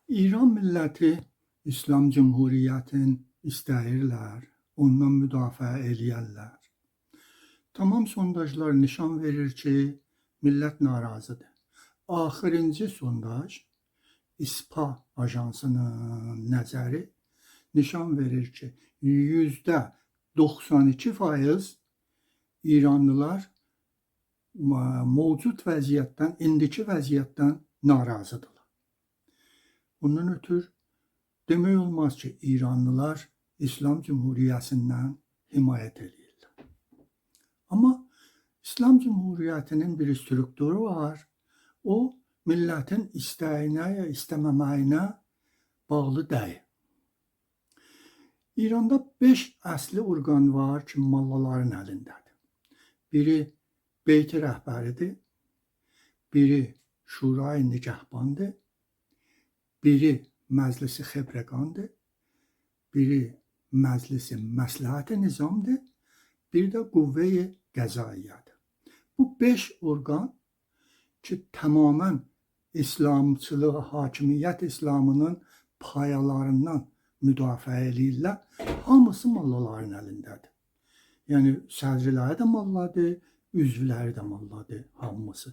İran milləti İslam Cümhuriyyətini istəyirlər, ondan müdafiə eləyərlər. Tamam sondajlar nişan verir ki, millət narazıdır. Axırıncı sondaj İSPA ajansının nəzəri nişan verir ki, %92% İranlılar mövcud vəziyyətdən, indiki vəziyyətdən narazıdırlar. Bundan ötür demək olmaz ki, İranlılar İslam Cümhuriyyətindən himayət eləyirlər. Amma İslam Cümhuriyyətinin bir strukturu var. O millətin istəyinə ya istəməməyinə bağlı deyil. İranda 5 əsli orqan var ki, mollaların əlindədir. Biri Beyt-i Rəhbəridir, biri Şurayı Nigəhbandır, biri Məclisi Xebreqandır, biri Məclisi Məsləhət-i Nizamdır, bir də Qüvvə-i Qəzaiyyədir. Bu 5 orqan ki, tamamən İslamçılığı, hakimiyyət İslamının payalarından müdafiə eləyirlər, hamısı mollaların əlindədir. Yəni sədriləri də molladır, üzvləri də molladır hamısı.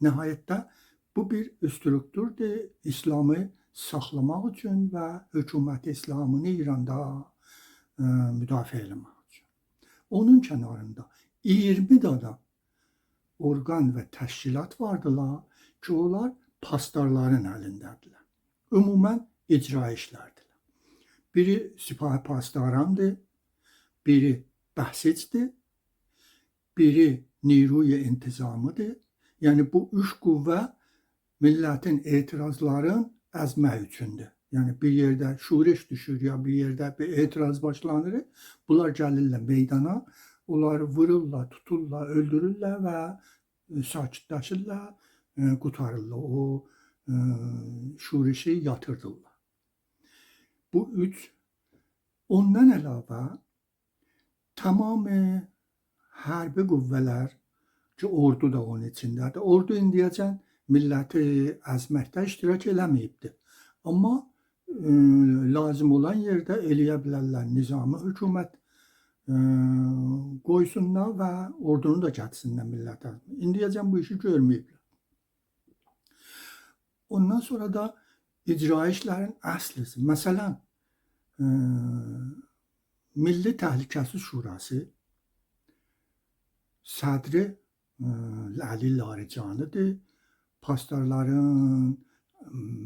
Nəhayətdə bu bir strukturdur İslamı saxlamaq üçün və hökumət İslamını İranda müdafiə eləmək üçün. Onun kənarında 20 dənə orqan və təşkilat vardılar ki, onlar pasdarların əlindədirlər. Ümumən icra işlərdilər. Biri Sipah Pasdarandır, biri Bəsicdir, biri Niruy İntizamıdır. Yəni bu üç qüvvə millətin etirazların əzmək üçündür. Yəni bir yerdə şuriş düşür ya bir yerdə bir etiraz başlanır, bunlar gəlirlər meydana, onları vururlar, tuturlar, öldürürlər və sakitləşirlər, qurtarırlar. O şurişi yatırdırlar. Bu üç. Ondan əlavə tamamı hərbi qüvvələr ki, ordu da onun içindədir. Ordu indiyəcən milləti əzməkdə iştirak eləməyibdir. Amma lazım olan yerdə eləyə bilərlər. Nizami hökumət qoysunlar və ordunu da gətirsinlər millətə. İndiyəcən bu işi görməyiblər. Ondan sonra da icra işlərin əslisi. Məsələn, Milli Təhlükəsizlik Şurası sədri Əli Laricanidir. Pastorların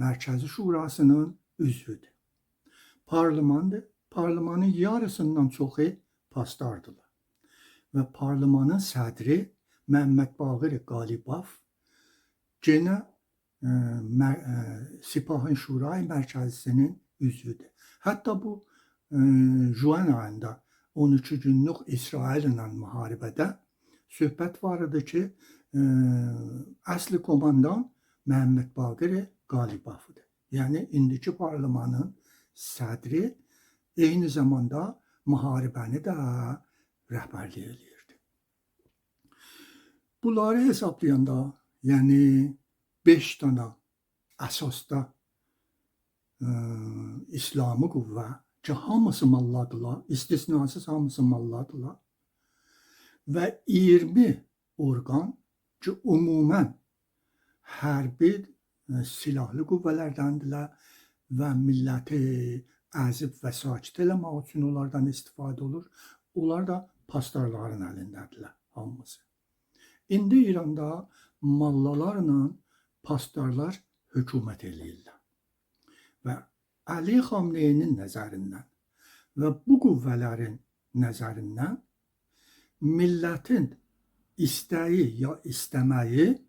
Mərkəzi Şurasının üzvüdür. Parlimandır. Parlimanın yarısından çoxu pastardılar. Və parlimanın sədri Məhəmməd Baqir Qalibaf genə Sipahın Şurayı Mərkəzisinin üzvüdür. Hətta bu juan ayında 12 günlük İsrail ilə müharibədə söhbət var idi ki, əsli komandan Məhəmməd Baqir Qalibafıdır. Yəni indiki parlimanın sədri eyni zamanda müharibəni də rəhbərlik eləyirdi. Bunları hesablayanda, yəni 5 dənə əsasda İslami qüvvə ki, hamısı molladılar, istisnasız hamısı molladılar və 20 orqan ki, ümumən hərbi silahlı qüvvələrdəndirlər və milləti əzib və sakit eləmək üçün onlardan istifadə olur. Onlar da pastorların əlindədirlər hamısı. İndi İranda mollalarla pastorlar hökumət eləyirlər. Və Əli Xamneyinin nəzərindən və bu qüvvələrin nəzərindən millətin istəyi ya istəməyi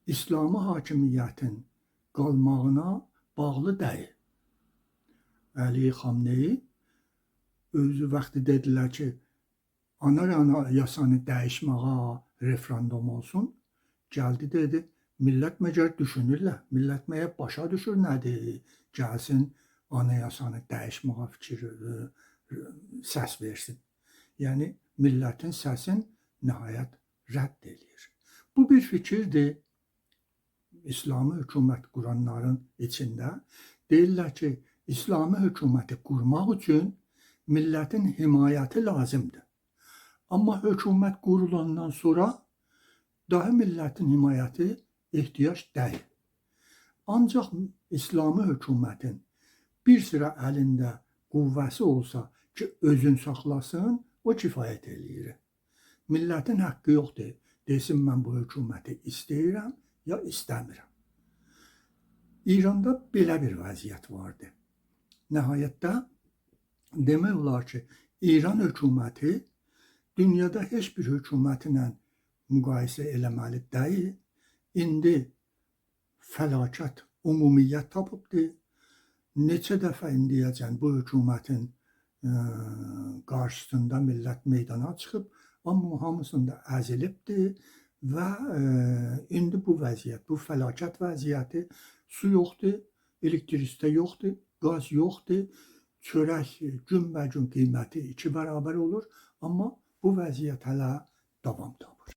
İslami hakimiyyətin qalmağına bağlı deyil. Əli Xamneyi özü vaxtı dedilər ki, ana yasanı dəyişməyə referendum olsun. Gəldi dedi, millət məgər düşünürlər, millət məgər başa düşür nədir? Gəlsin anayasanı dəyişməyə fikir səs versin. Yəni millətin səsin nəhayət rədd eləyir. Bu bir fikirdir. İslami hökumət quranların içində deyirlər ki, İslami hökuməti qurmaq üçün millətin himayəti lazımdır. Amma hökumət qurulandan sonra daha millətin himayəti ehtiyac deyil. Ancaq İslami hökumətin bir sıra əlində qüvvəsi olsa ki, özün saxlasın, o kifayət eləyir. Millətin haqqı yoxdur. Desin mən bu hökuməti istəyirəm ya istəmirəm. İranda belə bir vəziyyət vardı. Nəhayətdə demək olar ki, İran hökuməti dünyada heç bir hökumətlə müqayisə eləməli deyil. İndi fəlakət ümumiyyət tapıbdı. Neçə dəfə indiyəcən bu hökumətin qarşısında millət meydana çıxıb, amma hamısında əzilibdi və indi bu vəziyyət, bu fəlakət vəziyyəti, su yoxdur, elektrisite yoxdur, qaz yoxdur, çörək günbəgün qiyməti 2 bərabər olur, amma bu vəziyyət hələ davam tapır.